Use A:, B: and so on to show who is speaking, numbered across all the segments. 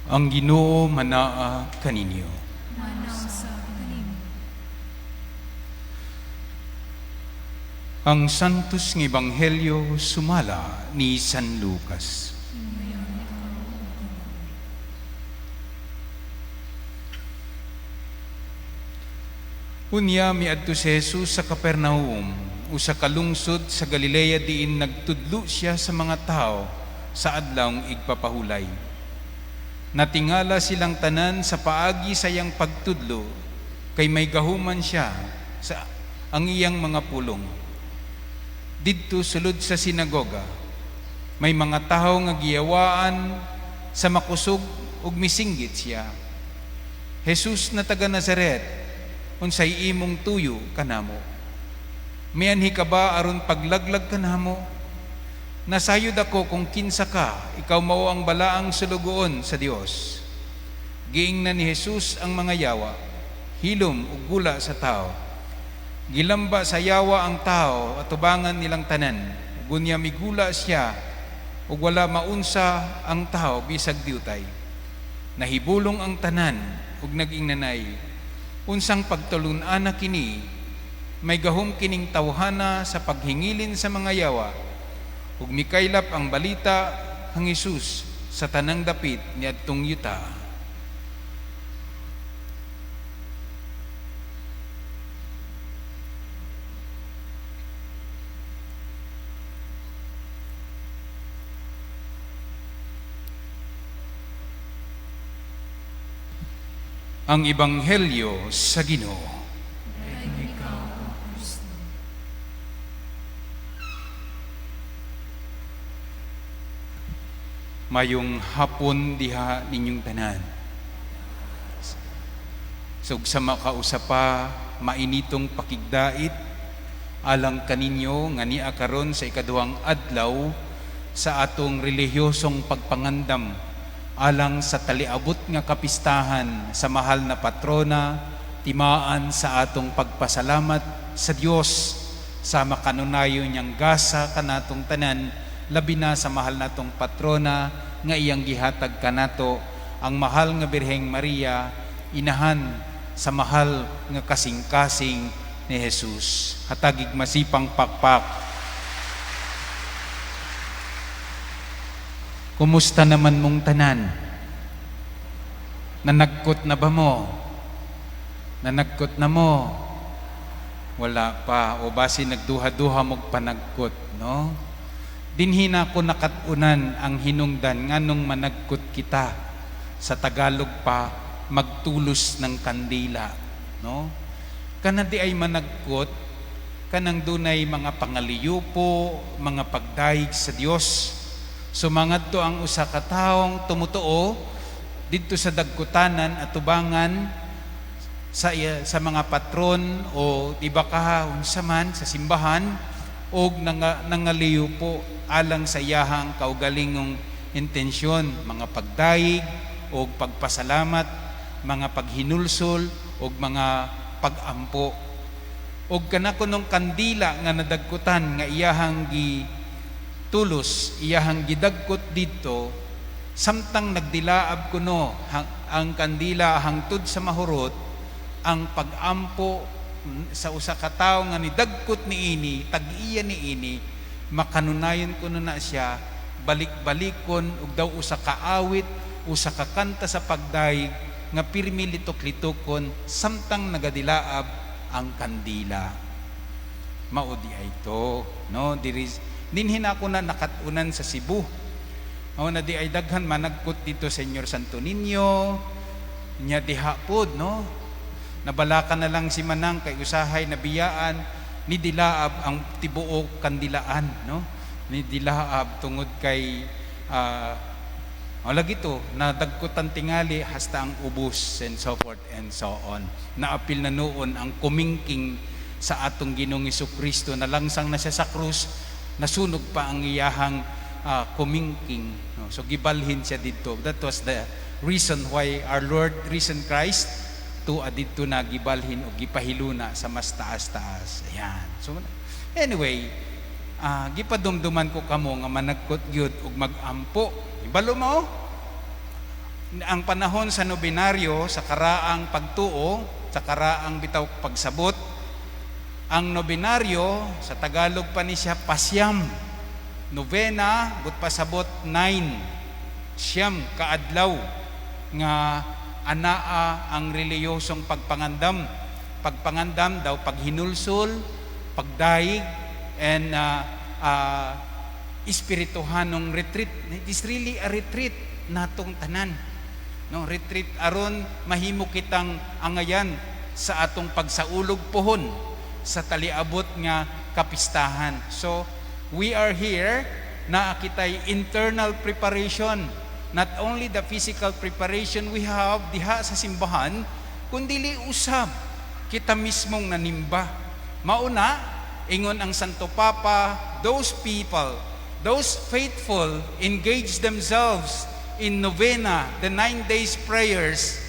A: Ang Ginoo manaa kaninyo.
B: Manaa usab kanimo.
A: Ang Santos nga Ebanghelyo sumala ni San Lucas.
B: Himuyon ikaw, O Ginoo.
A: Unya miadto si Jesus sa Capernaum, usa ka lungsod sa Galilea, diin nagtudlo siya sa mga tao sa adlawng igpapahulay. Natingala silang tanan sa paagi sa iyang pagtudlo, kay may gahuman siya sa ang iyang mga pulong. Didto sulod sa sinagoga, may mga tawo nga giyawaan sa makusog ug misinggit siya, "Jesus na taga Nazaret, unsay imong tuyo kanamo? Mianhi ka ba aron paglaglag kanamo? Nasayod ako kung kinsa ka, ikaw mao ang balaang sulugoon sa Dios." Giingnan ni Jesus ang mga yawa, "Hilom ug gula sa tao." Gilamba sa yawa ang tao atubangan nilang tanan. Unya migula siya ug wala maunsa ang tao bisag diutay. Nahibulong ang tanan ug nag-ingnanay, "Unsang pagtulun-ana kini? May gahom kining tawhana sa paghingilin sa mga yawa." Ug mikaylap ang balita hang Hesus sa tanang dapit niadtong yuta. Ang Ebanghelyo sa Ginoo.
B: Daghig ikaw, O Kristo.
A: Mayong hapon diha ninyong tanan. So, sa makausa pa mainitong pakigdait alang kaninyo nga nia karon sa ikaduhang adlaw sa atong relihiyosong pagpangandam alang sa taliabot nga kapistahan sa mahal na patrona, timaan sa atong pagpasalamat sa Dios sa makanunayon niyang gasa kanatong tanan, labi na sa mahal natong patrona nga iyang gihatag kanato, ang mahal nga Birheng Maria, inahan sa mahal nga kasing-kasing ni Jesus. Hatagig masipang pakpak. Kumusta naman mong tanan? Nanagkot na ba mo? Nanagkot na mo? Wala pa. O basi nagduha-duha mog panagkot, no? Dinhi na ko nakat-unan ang hinungdan nganong managkot kita. Sa Tagalog pa, magtulos ng kandila, no? Kana di ay managkot, kanang dunay mga pangaliyupo, mga pagdayeg sa Dios. Sumangadto ang usa ka taong tumutuo didto sa dagkutanan at tubangan sa mga patron o iba ka unsa man sa simbahan og nangaliyupo alang sa iyahang kaugalingong intensyon, mga pagdayeg og pagpasalamat, mga paghinulsol og mga pagampo. Og kana kunong kandila nga nadagkutan nga iyahang gi tulos, iyahang gidagkot didto, samtang nagdilaab kuno ang kandila hangtod sa mahurot, ang pag-ampo sa usa ka tawo nga nidagkot niini, tag-iya niini, makanunayon kuno na siya, balik-balikon ug daw usa ka awit, usa ka kanta sa pagdayeg nga pirmi litok-litokon samtang nagadilaab ang kandila. Mao di ay to, no? Diri dinhi na ako na nakat-unan sa Cebu. Mao na di ay daghan managkot dito, Señor Santo Niño, nya diha pod, no? Nabalaka na lang si Manang kay usahay nabiyaan ni dilaab ang tibuok kandilaan, no? Ni dilaab tungod kay lagi to nadagkutan tingali hasta ang ubos and so forth and so on. Naapil na noon ang kumingking sa atong Ginoong Hesukristo, nalangsang na siya sa krus, nasunog pa ang iyahang kumingking, no? So gibalhin siya didto. That was the reason why our Lord risen Christ tuwa didto na gibalhin o gipahiluna sa mas taas-taas. Ayan. So anyway, gipadumduman ko kamo nga managkot gyud og magampo. Ibalo mo? Ang panahon sa nobenaryo, sa karaang pagtuo, sa karaang bitaw pagsabot, ang nobenaryo, sa Tagalog pa ni siya pasyam. Novena, but pasabot 9. 9 kaadlaw nga anaa ang reliyosong pagpangandam. Pagpangandam daw paghinulsol, pagdayeg, and espirituhanong retreat. It is really a retreat natong tanan. No, retreat aron mahimo kitang angayan sa atong pagsaulog pohon sa taliabot nga kapistahan. So, we are here na kitay internal preparation. Not only the physical preparation we have diha sa simbahan, kundi usab kita mismong nanimba. Mauna, ingon ang Santo Papa, those people, those faithful engage themselves in novena, the 9 days prayers,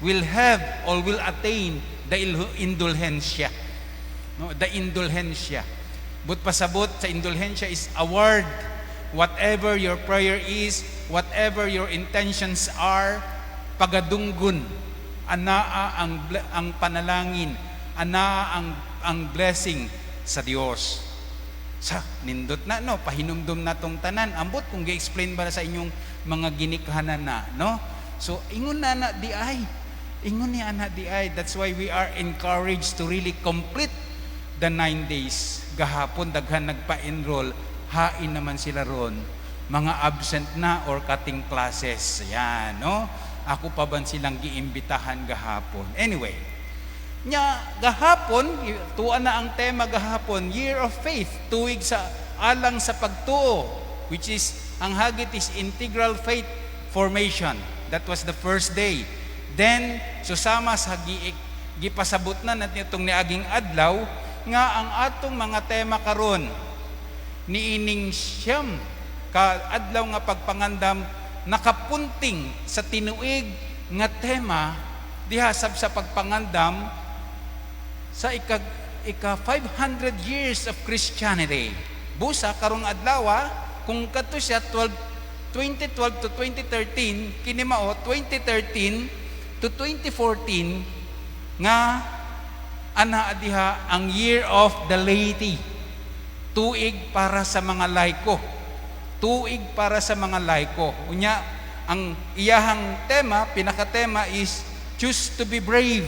A: will have or will attain the indulhensya. No, the indulhensya. But pasabot sa indulhensya is award. Whatever your prayer is, whatever your intentions are, pagadunggon, anaa ang panalangin, anaa ang blessing sa Dios. Sa nindot na, no, pahinumdum na tong tanan. Ambot kung gi-explain ba sa inyong mga ginikhanan na, no? So ingon na na di ay. Ingon ni ana di ay. That's why we are encouraged to really complete the 9 days. Gahapon daghan nagpa-enroll, hain naman sila ron. Mga absent na or cutting classes. Yan, no? Ako pa ban silang giimbitahan gahapon. Anyway, nya gahapon, tuwa na ang tema gahapon, Year of Faith, tuig sa alang sa pagtuo, which is ang hagit is integral faith formation. That was the first day. Then susama sa gipasabot na natin itong niaging adlaw nga ang atong mga tema karon niining 9 ka adlaw nga pagpangandam nakapunting sa tinuig nga tema diha sab sa pagpangandam sa ika 500 years of Christianity. Busa karong adlaw, kung kadto siya 12 2012 to 2013, kini mao 2013 to 2014 nga ana diha ang Year of the Laity. Tuig para sa mga laiko. Tuig para sa mga laiko. Unya ang iyahang tema, pinakatema is choose to be brave,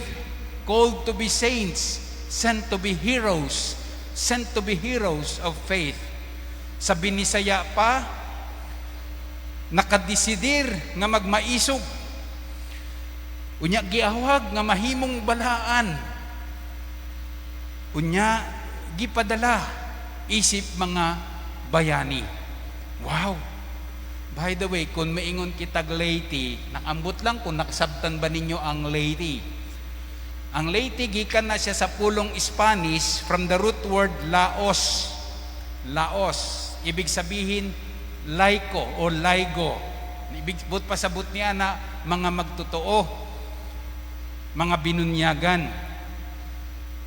A: called to be saints, sent to be heroes, sent to be heroes of faith. Sa Binisaya pa, nakadesidir nga magmaisog. Unya giawhag nga mahimong balaan. Unya gipadala isip mga bayani. Wow! By the way, kung maingon kitag laity, nakambot lang kung nakasabtan ba ninyo ang laity. Ang laity gikan na siya sa pulong Spanish from the root word laos. Laos. Ibig sabihin laiko o laigo. Ibig but pasabot niya na mga magtotoo, mga binunyagan.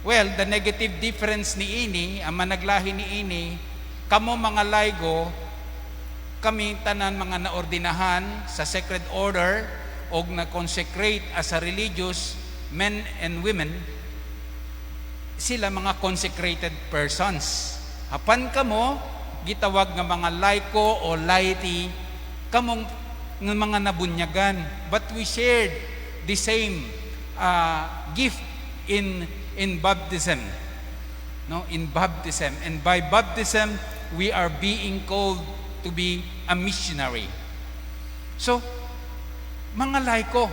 A: Well, the negative difference ni ini, ang managlahi ni ini, kamo mga laigo, kami tanan mga naordinahan sa sacred order og na-consecrate as a religious men and women, sila mga consecrated persons. Hapan kamo, gitawag nga mga laiko o laity, kamong nga mga nabunyagan. But we shared the same gift in baptism. No, in baptism. And by baptism, we are being called to be a missionary. So, mga laiko,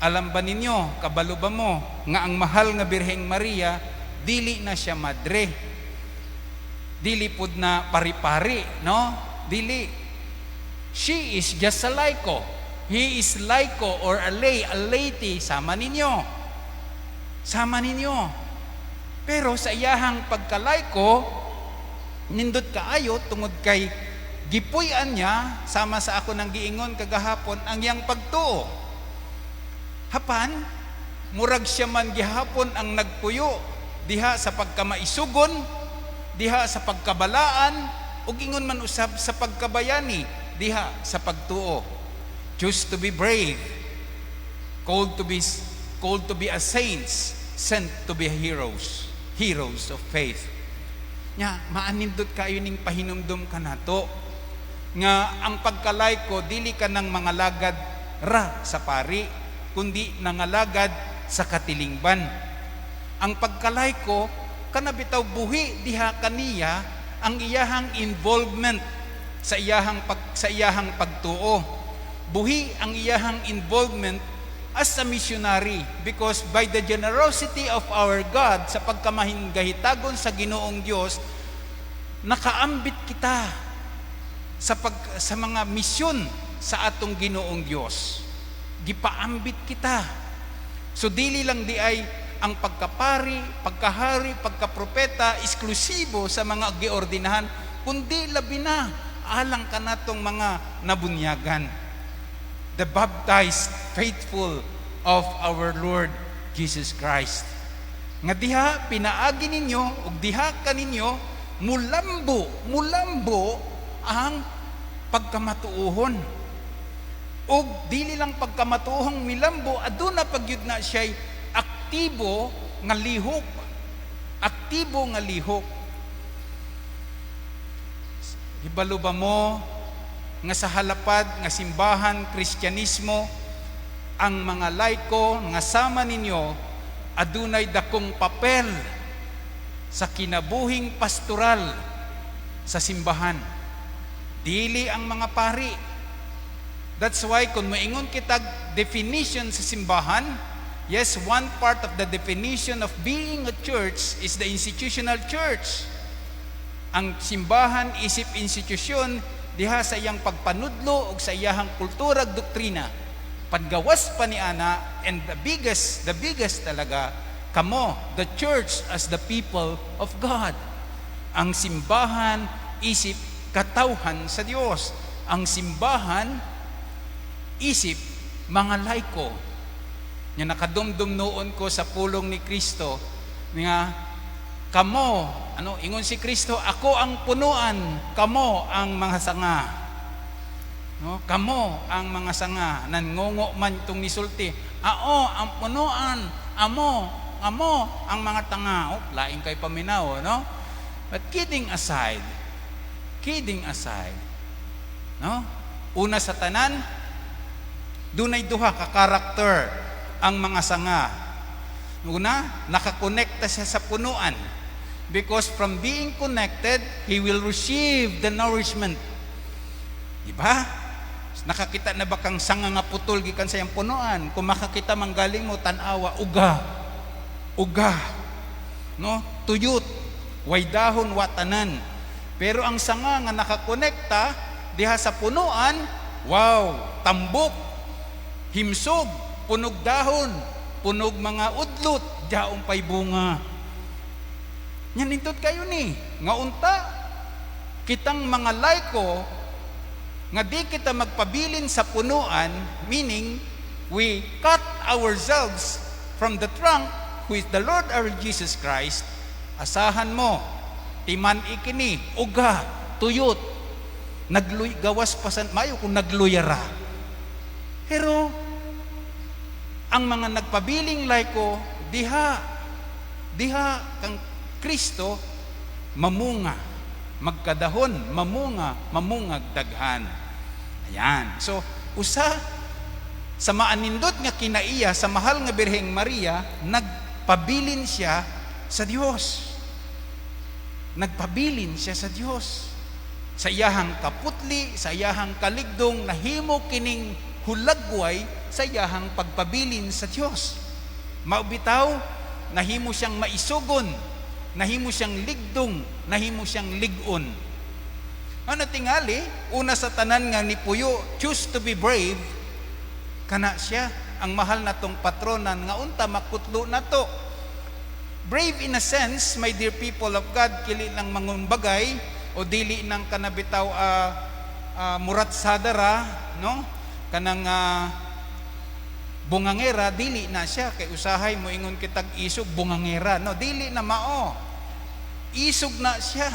A: alam ba ninyo, kabalo ba mo, nga ang mahal nga Birheng Maria, dili na siya madre. Dili pud na pari-pari, no? Dili. She is just a laiko. He is laiko or a lay, a laity, sama ninyo. Sama ninyo. Pero sa iyahang pagkalaiko, nindot kaayo tungod kay gipuy-an niya sama sa ako nang giingon kagahapon ang iyang pagtuo. Hapan, murag siya man gihapon ang nagpuyo diha sa pagkamaisugon, diha sa pagkabalaan, ug ingon man usab sa pagkabayani diha sa pagtuo. Choose to be brave. Called to be a saints, sent to be heroes, heroes of faith. Nya, maanindot kayo ning pahinumdum kanato nga ang pagkalayko dili ka ng mga lagad ra sa pari, kundi nangalagad sa katilingban. Ang pagkalayko kana bitaw buhi diha kaniya ang iyahang involvement sa iyahang pagtuo. Buhi ang iyahang involvement as a missionary because by the generosity of our God, sa pagkamahingahitagon sa Ginoong Dios, nakaambit kita sa mga misyon sa atong Ginoong Dios. Gipaambit kita. So dili lang di ay ang pagkapari, pagkahari, pagkapropeta eksklusibo sa mga giordinahan, kundi labi na alang kanatong mga nabunyagan, the baptized faithful of our Lord Jesus Christ. Nga diha pinaagi ninyo ug diha kaninyo mulambo, mulambo ang pagkamatuohon. Ug dili lang pagkamatuohong milambo, aduna pagyud na siya'y aktibo nga lihok. Aktibo nga lihok. Hibalo ba mo nga sa halapad nga simbahan Kristyanismo, ang mga laiko nga sama ninyo adunay dakong papel sa kinabuhing pastoral sa simbahan? Dili ang mga pari. That's why kung moingon kitag definition sa simbahan, yes, one part of the definition of being a church is the institutional church. Ang simbahan isip institusyon diha sa iyang pagpanudlo ug sa iyahang kultura ug doktrina. Panggawas pa ni ana, and the biggest talaga, kamo, the church as the people of God. Ang simbahan isip katawhan sa Dios. Ang simbahan isip mga laiko. Nga nakadumdum noon ko sa pulong ni Kristo nga kamo, ano, ingon si Kristo, "Ako ang punuan, kamo ang mga sanga." No, kamo ang mga sanga. Nangongo man itong nisulti. "Ao ang punuan, amo, amo ang mga tanga." Oh, lain kay paminaw, no? But kidding aside, no? Una sa tanan, dunay duha ka karakter ang mga sanga. Una, nakakonekta siya sa punuan. Because from being connected, he will receive the nourishment. Di ba? Nakakita na ba kang sanga nga putol gikan sa iyang punuan? Kung makakita man galing mo, tan-awa, uga. Uga. No? Tuyot. Way dahon, wa tanan. Pero ang sanga nga nakakonekta diha sa punuan, wow, tambok, himsog, punog dahon, punog mga udlot, jaon pay bunga. Nya nindot kayo ni, nga unta, kitang mga laiko, nga di kita magpabilin sa punuan, meaning, we cut ourselves from the trunk, who is the Lord our Jesus Christ, asahan mo, timan ikini, uga, tuyot, nagluy, gawas pasan, mayo kung nagluyara. Pero, ang mga nagpabiling laiko, diha, diha kang Kristo, mamunga, magkadahon, mamunga, mamungag daghan. Ayan. So, usa sa maanindot nga kinaiya sa mahal nga Birheng Maria, nagpabilin siya sa Dios. Nagpabilin siya sa Dios. Sa iyahang kaputli, sa iyahang kaligdong, nahimo kining hulagway sa iyahang pagpabilin sa Dios. Maubitaw, nahimo siyang maisugon, nahimo siyang ligdong, nahimo siyang ligon. Ano tingali, una sa tanan nga nipuyo, choose to be brave, kana siya, ang mahal natong patronan nga unta makutlo na to. Brave in a sense, my dear people of God, dili lang mangumbagay o dili nang kanabitaw murat sadara, no? Kanang bungangera, dili na siya kay usahay mo ingon kitag isog bungangera, no? Dili na mao. Isog na siya.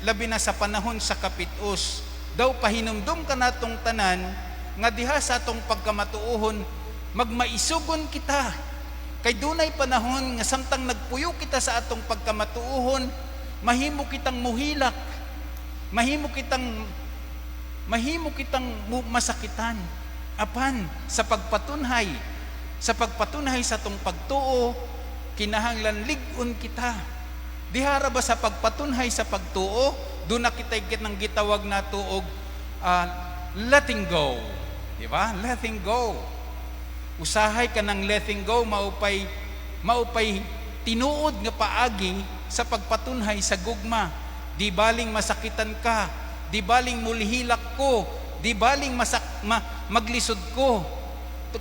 A: Labi na sa panahon sa kapitos. Daw pahinumdum ka natong tanan nga diha sa atong pagkamatuohon magmaisugon kita, kay dunay panahon nga samtang nagpuyo kita sa atong pagkamatuohon, mahimo kitang muhilak, mahimo kitang masakitan. Apan sa pagpatunhay sa atong pagtuo, kinahanglan lig-on kita. Diha ra ba sa pagpatunhay sa pagtuo, doon na kita ng gitawag nato og letting go. Di ba? Letting go. Usahay ka ng letting go maupay tinuod nga paagi sa pagpatunhay sa gugma. Di baling masakitan ka, di baling mulihilak ko, di baling maglisod ko.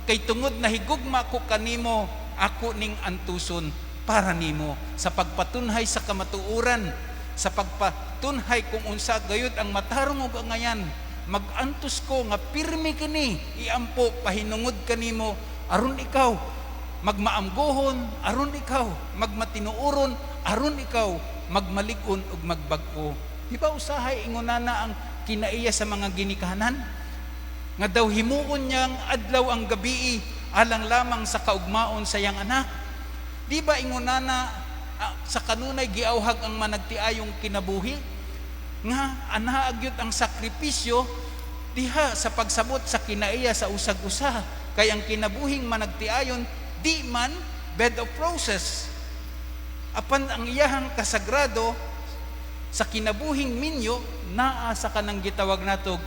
A: Kay tungod na higugma ko kanimo, ako ning antuson para nimo sa pagpatunhay sa kamatuoran, sa pagpatunhay kung unsa gayud ang matarong ug angayan. Magantos ko nga pirmi kini iampo pahinungod kanimo, aron ikaw magmaamgohon, aron ikaw magmatinuoron, aron ikaw magmalig-on ug magbag-o. Di ba usahay ingonana ang kinaiya sa mga ginikanan nga daw himuon niyang adlaw ang gabii alang lamang sa kaugmaon sa iyang anak? Di ba ingonana sa kanunay giawhag ang managtiayong kinabuhi nga anaa gyud ang sakripisyo diha sa pagsabot sa kinaiya sa usag-usa, kay ang kinabuhing managtiayon di man bed of roses, apan ang iyahang kasagrado sa kinabuhing minyo naa sa kanang gitawag natog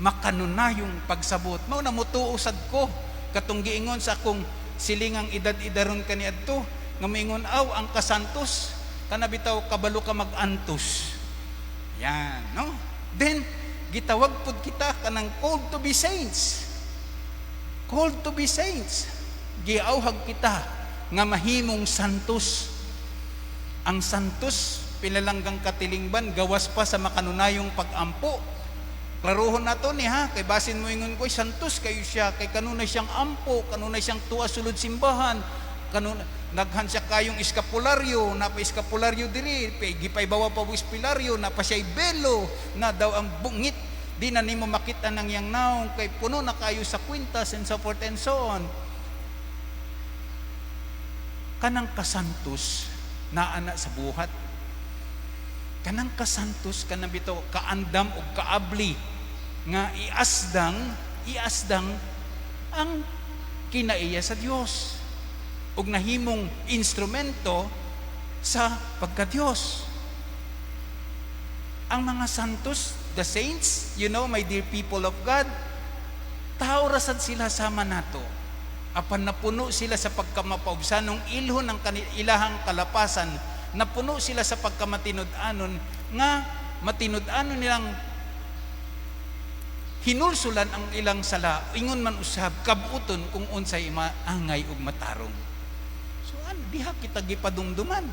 A: makanunayong pagsabot. Mao na mutuo sad ko katong giingon sa akong silingang edad-edaron kaniadto nga moingon aw ang kasantos kana bitaw kabalo ka mag-antos. Yan, no? Then gitawag pud kita kanang called to be saints. Called to be saints. Giawhag kita nga mahimong santos. Ang santos, pinalanggang katilingban, gawas pa sa makanunayong pag-ampo. Klaruhon nato ni ha, kay basin mo ingon ko, santos kayo siya, kay kanunay siyang ampo, kanunay siyang tuwa sulod simbahan, kanunay, daghan siya kayong iskapularyo, napa iskapularyo diri, gipaybawa pa iskapularyo, napa siya'y belo, na daw ang bungit, di na nimo makita ng iyang naong, kay puno na kayo sa kwintas and so forth and so on. Kanang kasantos, naa na sa buhat. Kanang kasantos, kanang bitaw, kaandam o kaabli, nga iasdang ang kinaiya sa Dios ug nahimong instrumento sa pagka-Dios. Ang mga santos, the saints, my dear people of God, tao rasad sila sama nato. Apan napuno sila sa pagkamapaubsanong ilhon ng ilahang kalapasan, napuno sila sa pagkamatinud-anon nga matinud-anon nilang hinulsulan ang ilang sala, ingon man usab kabuton kung unsay maangay ug matarong. So an diha kita gipadumduman.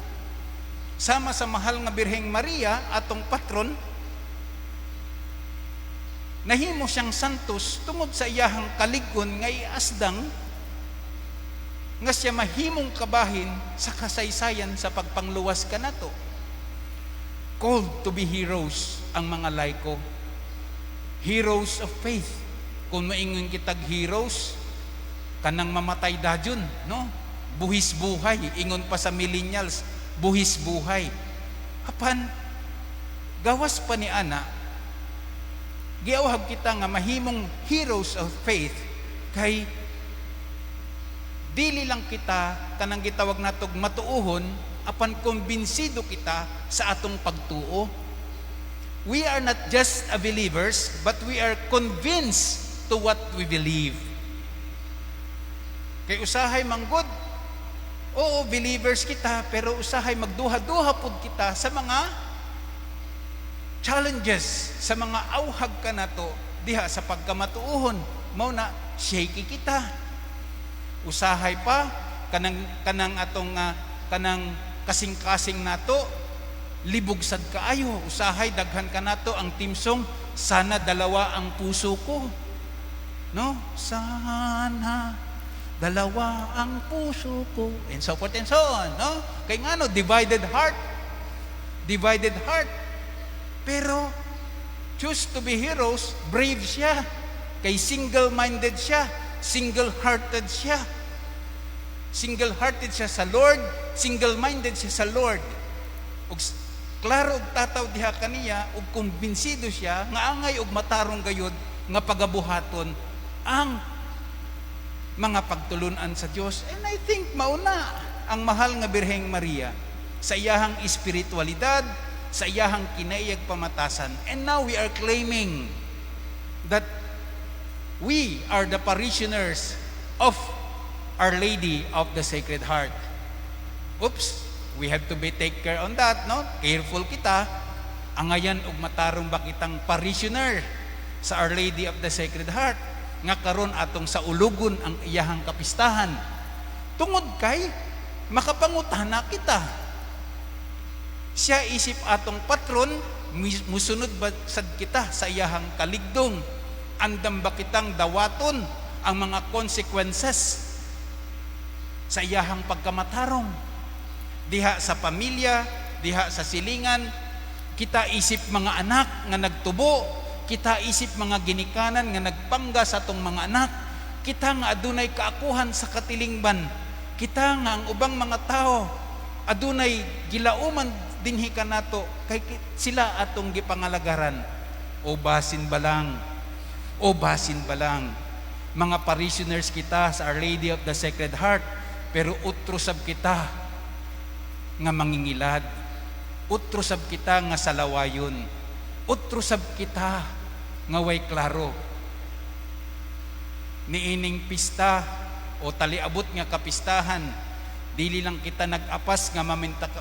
A: Sama sa mahal nga Birheng Maria, atong patron, nahimo siyang santos tungod sa iyahang kalig-on nga iasdang nga siya mahimong kabahin sa kasaysayan sa pagpangluwas kanato. Called to be heroes ang mga laiko. Heroes of faith. Kung maingon kitag heroes, kanang mamatay dajon, no? Buhis buhay, ingon pa sa millennials, buhis buhay. Apan gawas pa ni ana, giawhag kita nga mahimong heroes of faith kay dili lang kita kanang gitawag natog matuohon, apan kumbinsido kita sa atong pagtuo. We are not just a believers, but we are convinced to what we believe. Kay usahay manggod, oo, believers kita, pero usahay magduha-duha pud kita sa mga challenges, sa mga auhag kanato diha sa pagkamatuohon. Mao na shaky kita. Usahay pa kanang kanang atong kanang kasing-kasing nato libog sad kaayo. Usahay daghan kanato ang theme song, "Sana Dalawa ang Puso Ko," no? Sana dalawa ang puso ko and so forth and so on, no? Kay ngano? Divided heart, divided heart. Pero choose to be heroes, brave siya. Kay single-minded siya, single-hearted siya. Single-hearted siya sa Lord, single-minded siya sa Lord. Ug klaro og tataw diha kaniya ug kumbinsido siya nga angay og matarong gayud nga pagabuhaton ang mga pagtulunan sa Dios. And I think mauna ang mahal nga Birheng Maria sa iyahang espiritualidad, sa iyahang kinaiyag pamatasan. And now we are claiming that we are the parishioners of Our Lady of the Sacred Heart. Oops, we have to be take care on that, no? Careful kita. Angayan og matarong ba kitang parishioner sa Our Lady of the Sacred Heart nga karon atong saulugon ang iyahang kapistahan. Tungod kay makapangutana kita. Siya isip atong patron, musunod ba sad kita sa iyahang kaligdong? Andam ba kitang dawaton ang mga consequences sa iyahang pagkamatarong? Diha sa pamilya, diha sa silingan, kita isip mga anak nga nagtubo, kita isip mga ginikanan nga nagpangga sa atong mga anak, kita nga adunay kaakuhan sa katilingban, kita nga ang ubang mga tao adunay gilauman dinhi kanato kay sila atong gipangalagaran. O basin ba lang, o basin ba lang, mga parishioners kita sa Our Lady of the Sacred Heart, pero utro sab kita nga mangingilad, utro sab kita nga salawayon, utro sab kita nga way klaro. Niining pista o taliabot nga kapistahan, dili lang kita nag-apas nga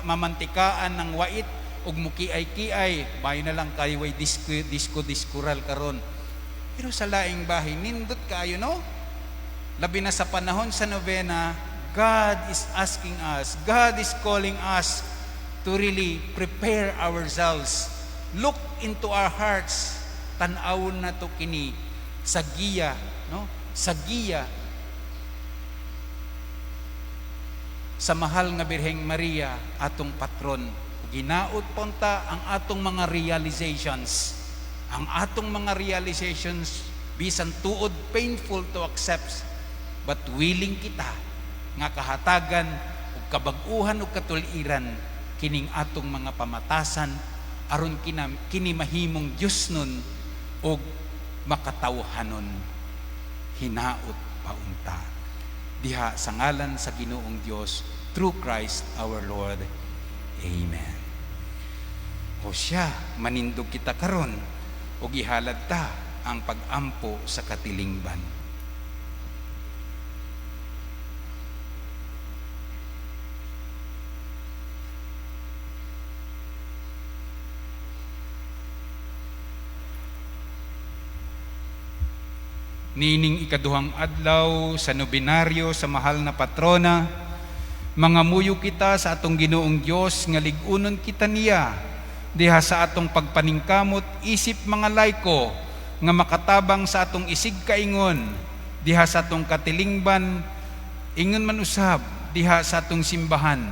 A: mamantikaan ng wait ug mukiay-kiay, bayo na lang kay way disco disco diskural karon. Pero sa laing bahin, nindot kaayo, no? Labi na sa panahon sa novena, God is asking us, God is calling us to really prepare ourselves. Look into our hearts. Tan-awon na to kini sa giya, no? Sa giya sa mahal nga Birheng Maria, atong patron. Ginaot punta ang atong mga realizations. Ang atong mga realizations bisan tuod painful to accept, but willing kita nga kahatagan ug kabag-uhan ug katuliran kining atong mga pamatasan aron kini mahimong Dios nun og makatawhanon. Hinaot paunta diha sa ngalan sa Ginoong Dios, through Christ our Lord. Amen. O siya, manindog kita karon ug ihalad ta ang pag-ampo sa katilingban. Niining ikaduhang adlaw sa nobenaryo sa mahal na patrona, mangamuyo kita sa atong Ginoong Dios nga lig-unon kita niya diha sa atong pagpaningkamot isip mga laiko nga makatabang sa atong isig kaingon diha sa atong katilingban, ingon man usab diha sa atong simbahan,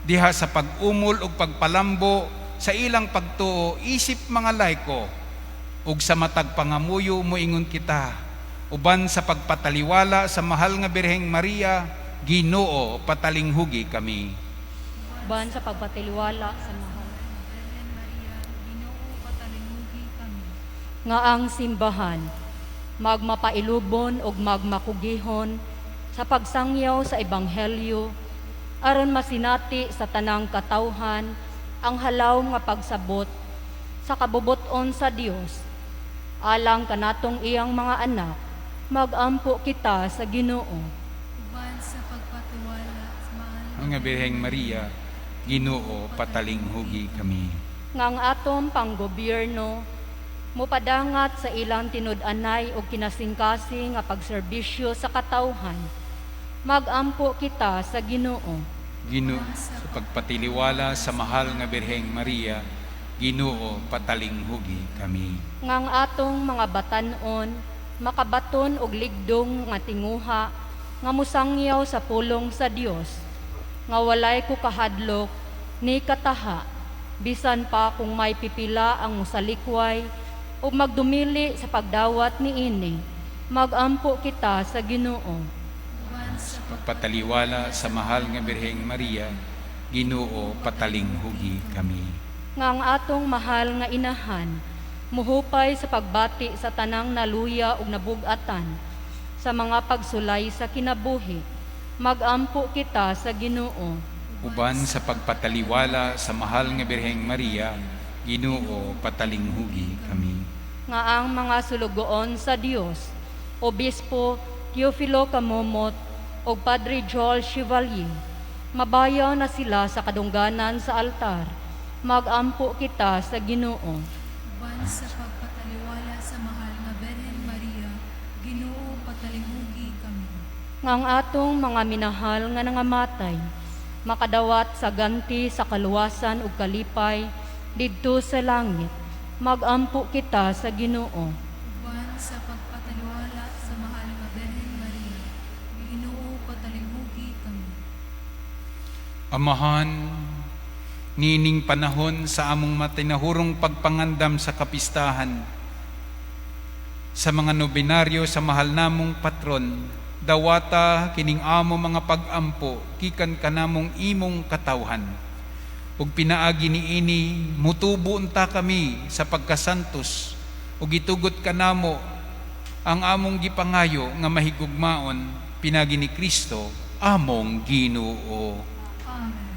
A: diha sa pag-umol ug pagpalambo sa ilang pagtuo isip mga laiko, ug sa matag pangamuyo moingon kita uban sa pagpataliwala sa mahal nga Birheng Maria. Ginoo, patalinghugi kami.
C: Uban sa pagpataliwala sa mahal
B: Birhen Maria, Ginoo, patalinghugi kami.
C: Nga ang simbahan magmapailubon ug magmakugihon sa pagsangyaw sa ebanghelyo aron masinati sa tanang katawhan ang halaw nga pagsabot sa kabubut-on sa Dios, alang kanatong iyang mga anak, magampo kita sa Ginoo.
B: Uban sa pagpatiwala sa mahal
A: Nga Birheng Maria, Ginoo, patalinghugi kami.
C: Nga ang atong panggobyerno mupadangat sa ilang tinud-anay o kinasingkasing nga pagserbisyo sa katawhan, magampo kita sa Ginoo.
A: Ginoo, sa pagpatiliwala sa mahal nga Birheng Maria, Ginoo, patalinghugi kami.
C: Nga ang atong mga batan-on makabaton og ligdong nga tinguha nga mosangyaw sa pulong sa Dios, nga walay ko kahadlok ni kataha bisan pa kung may pipila ang mosalikway o magdumili sa pagdawat niini. Magampo kita sa Ginoo.
B: Uban sa
A: Pagpataliwala sa mahal nga Birheng Maria, Ginoo, patalinghugi kami.
C: Nga ang atong mahal nga inahan muhupay sa pagbati sa tanang naluya ug nabug-atan sa mga pagsulay sa kinabuhi. Magampo kita sa Ginoo.
A: Uban sa pagpataliwala sa mahal nga Birheng Maria, Ginoo, patalinghugi kami.
C: Nga ang mga sulugoon sa Dios, Obispo Teofilo Camomot ug Padre Joel Chevalier, mabayaw na sila sa kadungganan sa altar. Magampo kita sa Ginoo.
B: Uban sa pagpataliwala sa mahal nga Birhen Maria, Ginoo, patalinghugi kami.
C: Nga ang atong mga minahal nga nangamatay makadawat sa ganti sa kaluwasan ug kalipay didto sa langit. Magampo kita sa Ginoo.
B: Uban sa pagpataliwala sa mahal nga Birhen Maria, Ginoo, patalinghugi kami.
A: Amahan, nining panahon sa among matinahurong pagpangandam sa kapistahan, sa mga nobenaryo sa mahal namong patron, dawata kining amo mga pag-ampo gikan kanamong imong katawhan. Ug pinaagi niini mutubo unta kami sa pagkasantos ug gitugot kanamo ang among gipangayo nga mahigugmaon pinagi ni Kristo among Ginoo.
B: Amen.